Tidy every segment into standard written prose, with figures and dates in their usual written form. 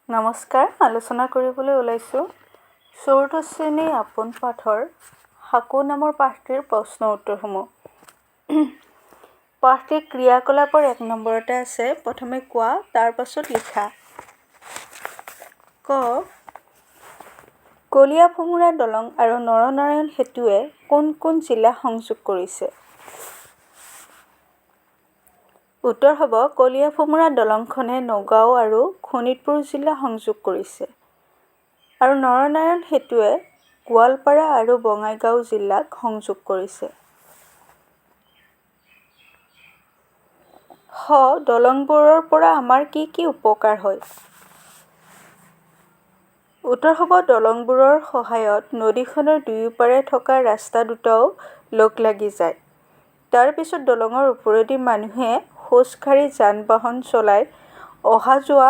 নমস্কাৰ, আলোচনা কৰিবলৈ ওলাইছোঁ চতুৰ্থ শ্ৰেণীৰ আপোন পাঠৰ সাঁকো নামৰ পাঠটিৰ প্ৰশ্ন উত্তৰসমূহ। পাঠটিৰ ক্ৰিয়াকলাপৰ 1 নম্বৰতে আছে, প্ৰথমে কোৱা, তাৰ পাছত লিখা। ক, কলীয়াভোমোৰা দলং আৰু নৰনাৰায়ণ সেতুৱে কোন কোন জিলা সংযোগ কৰিছে? উত্তৰ হ'ব, কলীয়াভোমোৰা দলংখনে নগাঁও আৰু শোণিতপুৰ জিলা সংযোগ কৰিছে আৰু নৰনাৰায়ণ সেতুৱে গোৱালপাৰা আৰু বঙাইগাঁও জিলাক সংযোগ কৰিছে। খ, দলংবোৰৰ পৰা আমাৰ কি কি উপকাৰ হয়? উত্তৰ হ'ব, দলংবোৰৰ সহায়ত নদীখনৰ দুয়োপাৰে থকা ৰাস্তা দুটাও লগ লাগি যায়। তাৰ পিছত দলঙৰ ওপৰেদি মানুহে খোজকাঢ়ি, যান-বাহন চলাই অহা-যোৱা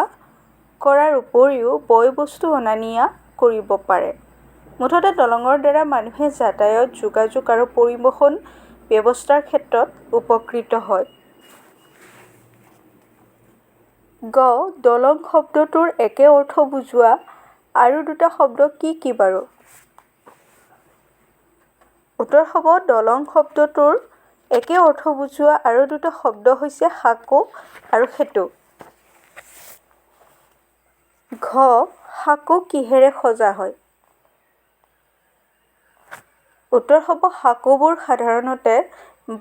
কৰাৰ উপৰিও বয়-বস্তু অনা-নিয়া কৰিব পাৰে। মুঠতে দলঙৰ দ্বাৰা মানুহে যাতায়াত, যোগাযোগ আৰু পৰিবহণ ব্যৱস্থাৰ ক্ষেত্ৰত উপকৃত হয়। গ, দলং শব্দটোৰ একে অৰ্থ বুজোৱা আৰু দুটা শব্দ কি কি বাৰু? উত্তৰ হ'ব, দলং শব্দটোৰ একে অৰ্থ বুজোৱা আৰু দুটা শব্দ হৈছে সাঁকো আৰু সেতু। ঘ, সাঁকো কিহেৰে সজা হয়? উত্তৰ হ'ব, সাঁকোবোৰ সাধাৰণতে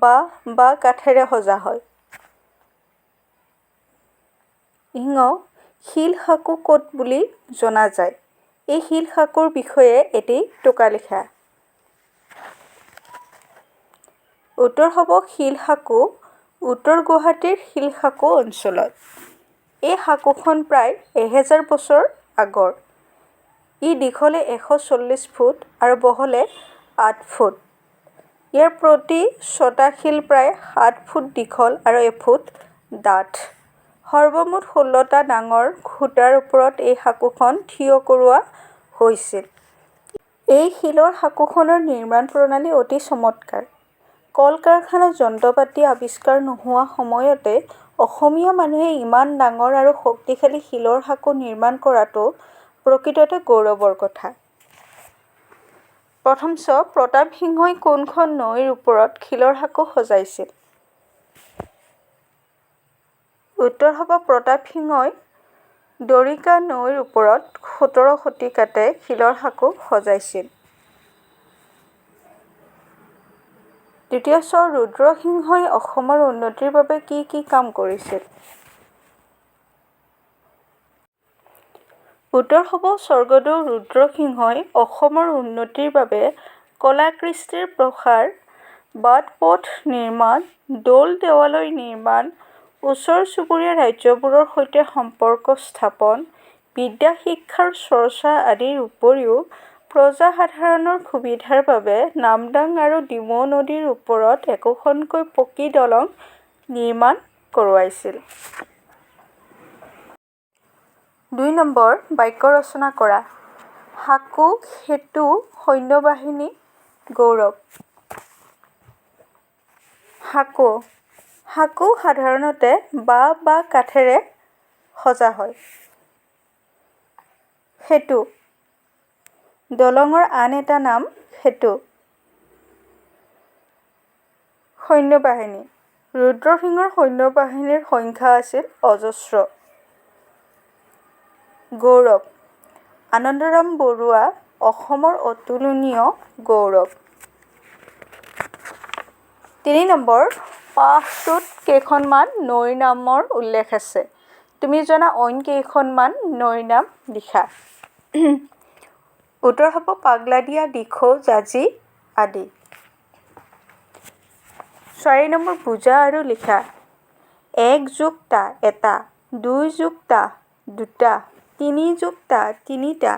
বাঁহ বা কাঠেৰে সজা হয়। ইঙ, শিল সাঁকো ক'ত বুলি জনা যায়? এই শিল সাঁকোৰ বিষয়ে এটি টোকা লিখা। উত্তৰ হ'ব, শিল সাঁকো উত্তৰ গুৱাহাটীৰ শিলসাঁকো অঞ্চলত। এই সাঁকোখন প্ৰায় 1000 বছৰ আগৰ। ই দীঘলে 140 ফুট আৰু বহলে 8 ফুট। ইয়াৰ প্ৰতি ছটা শিল প্ৰায় 7 ফুট দীঘল আৰু এফুট ডাঠ। সৰ্বমুঠ 16টা ডাঙৰ খুঁটাৰ ওপৰত এই সাঁকোখন থিয় কৰোৱা হৈছিল। এই শিলৰ সাঁকোখনৰ নিৰ্মাণ প্ৰণালী অতি চমৎকাৰ। কল-কাৰখানা, যন্ত্ৰপাতি আৱিষ্কাৰ নোহোৱা সময়তে অসমীয়া মানুহে ইমান ডাঙৰ আৰু শক্তিশালী শিলৰ সাঁকো নিৰ্মাণ কৰাটো প্ৰকৃততে গৌৰৱৰ কথা। প্ৰথম চ, প্ৰতাপ সিংহই কোনখন নৈৰ ওপৰত শিলৰ সাঁকো সজাইছিল? উত্তৰ হ'ব, প্ৰতাপ সিংহই দৰিকা নৈৰ ওপৰত 17 শতিকাতে শিলৰ সাঁকো সজাইছিল। দ্বিতীয় চ, ৰুদ্ৰসিংহই অসমৰ উন্নতিৰ বাবে কি কি কাম কৰিছিল? উত্তৰ হ'ব, স্বৰ্গদেউ ৰুদ্ৰসিংহই অসমৰ উন্নতিৰ বাবে কলা-কৃষ্টিৰ প্ৰসাৰ, বাট-পথ নিৰ্মাণ, দৌল-দেৱালয় নিৰ্মাণ, ওচৰ-চুবুৰীয়া ৰাজ্যবোৰৰ সৈতে সম্পৰ্ক স্থাপন, বিদ্যা-শিক্ষাৰ চৰ্চা আদিৰ উপৰিও প্ৰজাসাধাৰণৰ সুবিধাৰ বাবে নামদাং আৰু ডিমৌ নদীৰ ওপৰত একোখনকৈ পকী দলং নিৰ্মাণ কৰোৱাইছিল। 2 নম্বৰ, বাক্য ৰচনা কৰা। সাঁকো, সেতু, সৈন্যবাহিনী, গৌৰৱ। সাঁকো। সাঁকো সাধাৰণতে বাঁহ বা কাঠেৰে সজা হয়। সেতু। দলঙৰ আন এটা নাম সেতু। সৈন্যবাহিনী। ৰুদ্ৰসিংহৰ সৈন্যবাহিনীৰ সংখ্যা আছিল অজস্ৰ। গৌৰৱ। আনন্দৰাম বৰুৱা অসমৰ অতুলনীয় গৌৰৱ। 3 নম্বৰ, পাঠটোত কেইখনমান নৈৰ নামৰ উল্লেখ আছে। তুমি জনা অইন কেইখনমান নৈৰ নাম লিখা। উত্তৰ হ'ব, পাগলাদিয়া, দিখৌ, জাঁজী আদি। 4 নম্বৰ, বুজা আৰু লিখা। 1 যোগ টা এটা, 2 যোগ টা দুটা, 3 যোগ টা তিনিটা,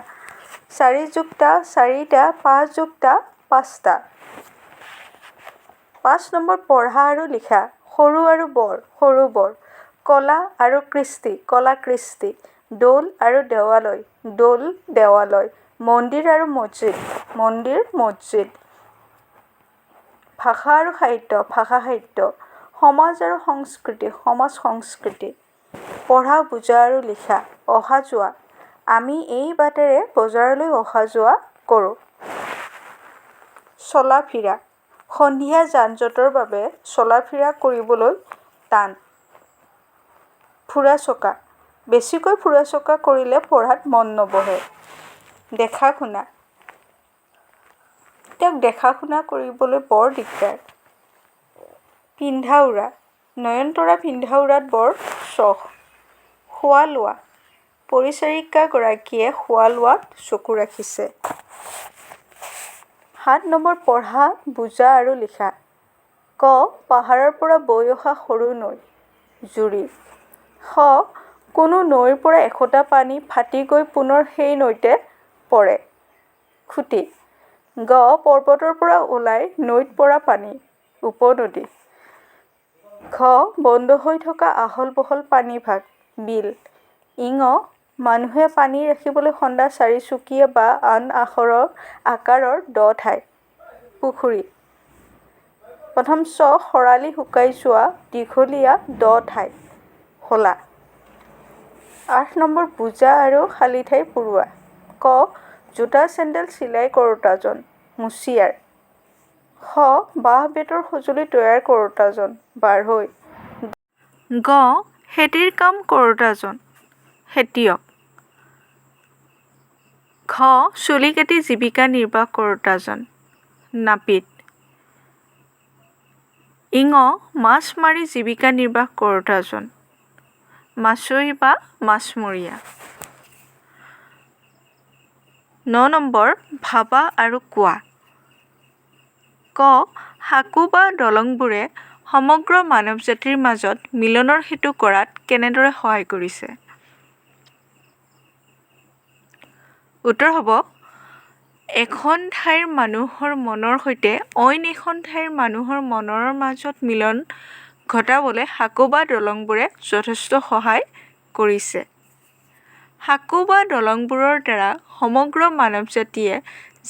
4 যোগ টা চাৰিটা, 5 যোগ টা পাঁচটা। 5 নম্বৰ, পঢ়া আৰু লিখা। সৰু আৰু বৰ, সৰু বৰ, কলা আৰু কৃষ্টি, কলা কৃষ্টি, দৌল আৰু দেৱালয়, দৌল দেৱালয়, মন্দিৰ আৰু মছজিদ, মন্দিৰ মছজিদ, ভাষা আৰু সাহিত্য, ভাষা সাহিত্য, সমাজ আৰু সংস্কৃতি, সমাজ সংস্কৃতি। পঢ়া, বুজা আৰু লিখা। অহা যোৱা, আমি এই বাটেৰে বজাৰলৈ অহা-যোৱা কৰোঁ। চলা-ফিৰা: সন্ধিয়া যান-জঁটৰ বাবে চলা-ফিৰা কৰিবলৈ টান। ফুৰা-চকা: বেছিকৈ ফুৰা-চকা কৰিলে পঢ়াত মন নবহে। দেখা-শুনা: তেওঁক দেখা-শুনা কৰিবলৈ বৰ দিগদাৰ। পিন্ধা-উৰা: নয়নতৰাৰ পিন্ধা-উৰাত বৰ চখ। খোৱা-লোৱা: পৰিচাৰিকাগৰাকীয়ে খোৱা-লোৱাত চকু ৰাখিছে। 7 নম্বৰ পঢ়া, বুজা আৰু লিখা। ক পাহাৰৰ পৰা বৈ অহা সৰু নৈ জুৰি। খ কোনো নৈৰ পৰা এসোঁতা পানী ফাটি গৈ পুনৰ সেই নৈতে পৰে সুঁতি। গ পৰ্বতৰ পৰা ওলাই নৈত পৰা পানী উপনদী। ঘ বন্ধ হৈ থকা আহল-বহল পানীভাগ বিল। মানুহে পানী ৰাখিবলৈ খন্দা চাৰিচুকীয়া বা আন আকাৰৰ দ ঠাই পুখুৰী। চ খৰালি শুকাই যোৱা দীঘলীয়া দ ঠাই হোলা। 8 নম্বৰ বুজা আৰু খালী ঠাই পূৰোৱা। ক জোতা-চেণ্ডেল চিলাই কৰোঁতাজন মুচিয়াৰ। খ বাঁহ-বেতৰ সঁজুলি তৈয়াৰ কৰোঁতাজন বাঢ়ৈ। গ খেতিৰ কাম কৰোঁতাজন খেতিয়ক। ঘ চুলি কাটি জীৱিকা নিৰ্বাহ কৰোঁতাজন নাপিত। মাছ মাৰি জীৱিকা নিৰ্বাহ কৰোঁতাজন মাছুৱৈ বা মাছমৰীয়া। 9 নম্বৰ ভাবা আৰু কোৱা। ক সাঁকো বা দলংবোৰে সমগ্ৰ মানৱ জাতিৰ মাজত মিলনৰ সেতু গঢ়াত কেনেদৰে সহায় কৰিছে? উত্তৰ হ'ব, এখন ঠাইৰ মানুহৰ মনৰ সৈতে অইন এখন ঠাইৰ মানুহৰ মনৰ মাজত মিলন ঘটাবলৈ সাঁকো বা দলংবোৰে যথেষ্ট সহায় কৰিছে। সাঁকো বা দলংবোৰৰ দ্বাৰা সমগ্ৰ মানৱ জাতিয়ে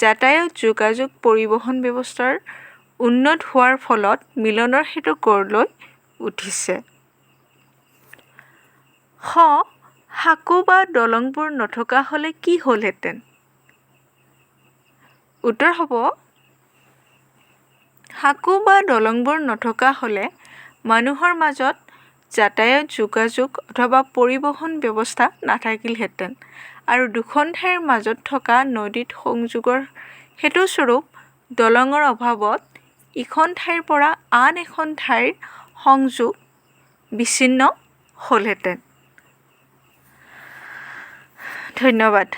যাতায়াত, যোগাযোগ, পৰিবহণ ব্যৱস্থাৰ উন্নত হোৱাৰ ফলত মিলনৰ সেতু গঢ় লৈ উঠিছে। খ সাঁকো বা দলংবোৰ নথকা হ'লে কি হ'লহেঁতেন? উত্তৰ হ'ব, সাঁকো বা দলংবোৰ নথকা হ'লে মানুহৰ মাজত যাতায়াত, যোগাযোগ অথবা পৰিবহণ ব্যৱস্থা নাথাকিলহেঁতেন আৰু দুখন ঠাইৰ মাজত থকা নদীত সংযোগৰ সেতুস্বৰূপ দলঙৰ অভাৱত ইখন ঠাইৰ পৰা আন এখন ঠাইৰ সংযোগ বিচ্ছিন্ন হ'লহেঁতেন। ধন্যবাদ।